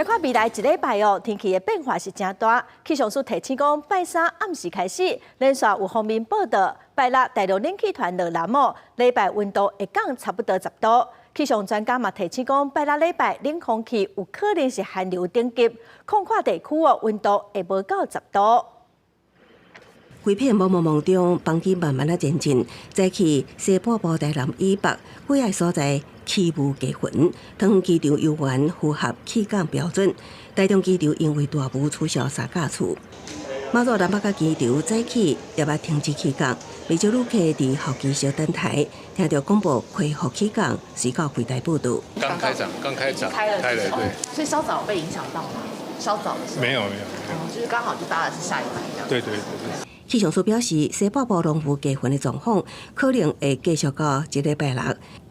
來看未來一禮拜哦，天氣的變化是誠大。氣象署提醒講，拜三暗時開始，連續有鋒面報道，拜六大陸冷氣團落南哦，禮拜溫度會降差不多10度。氣象專家嘛提醒講，拜六禮拜冷空氣有可能是寒流等級，空曠地區哦溫度會無到十度。規片霧濛濛中，班機慢慢仔前進，早起西半部台南以北幾个所在起霧加雲，桃園機場猶原符合起降標準。台中機場因為大霧取消三架次。馬祖南北角機場早起也捌停止起降，袂少旅客佇候機室等待，聽著廣播恢復起降，隨到櫃台報到。剛開場，剛開場，開了，對。所以稍早被影響到嗎？稍早的時候。沒有，沒有，沒有。就是剛好就搭的是下一班這樣。對對對對。氣象署表示，西半部濃霧加雲的狀況可能會繼續到這禮拜六，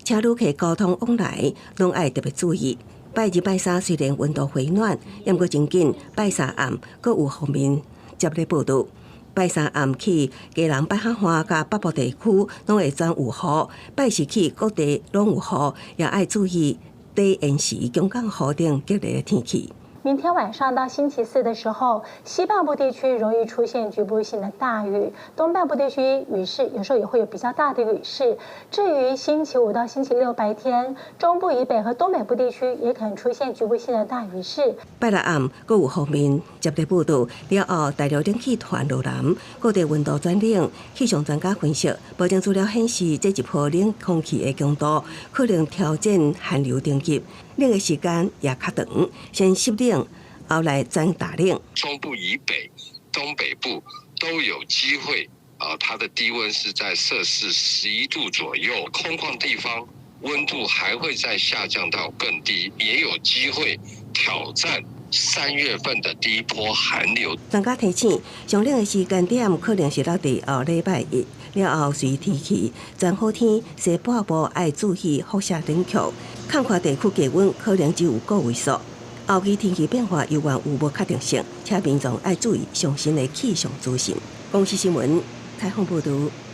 請旅客交通往來攏愛特別注意。拜二、拜三雖然溫度回暖，毋過真緊拜三暗閣有鋒面接咧報道。拜三暗起，基隆北海岸佮北部地區攏會轉有雨；拜四起各地攏有雨，也愛注意短延時強降雨等激烈的天氣。明天晚上到星期四的時候，西半部地區容易出現局部性的大雨，東半部地區雨勢有時候也會有比較大的雨勢。至於星期五到星期六白天，中部以北和東北部地區也可能出現局部性的大雨勢。拜六暗，閣有鋒面接咧報道，了後大陸冷氣團落南，各地溫度轉冷。氣象專家分析，目前資料顯示，這一波冷空氣的強度可能挑戰寒流等級，冷的時間也較長，先濕冷，後來轉大冷。中部以北、東北部都有機會啊，它的低溫是在攝氏11度左右，空曠地方溫度還會再下降到更低，也有機會挑戰3月份的第一波寒流。專家提醒，上冷的時間點可能是落佇後禮拜一了後，隨天氣轉好天，西半部愛注意輻射冷卻，空曠地區低溫可能只有個位數。後期天氣變化猶原有無確定性，請民眾愛注意上新的氣象資訊。公視新聞採訪報導。